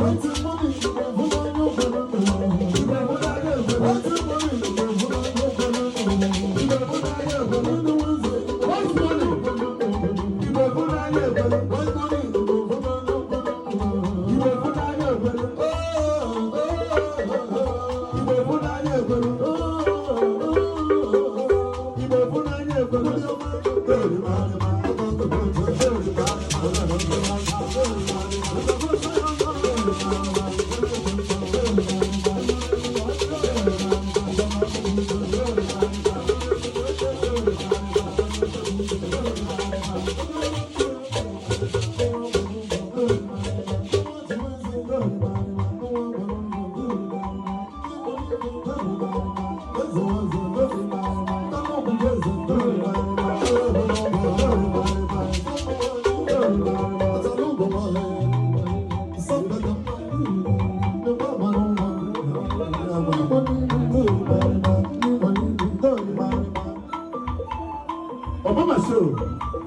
White money, Igbo ịfụnanya ekwelu. White money, Igbo ịfụnanya ekwelu. Igbo ịfụnanya ekwelu. Igbo ịfụnanya ekwelu. Obama show.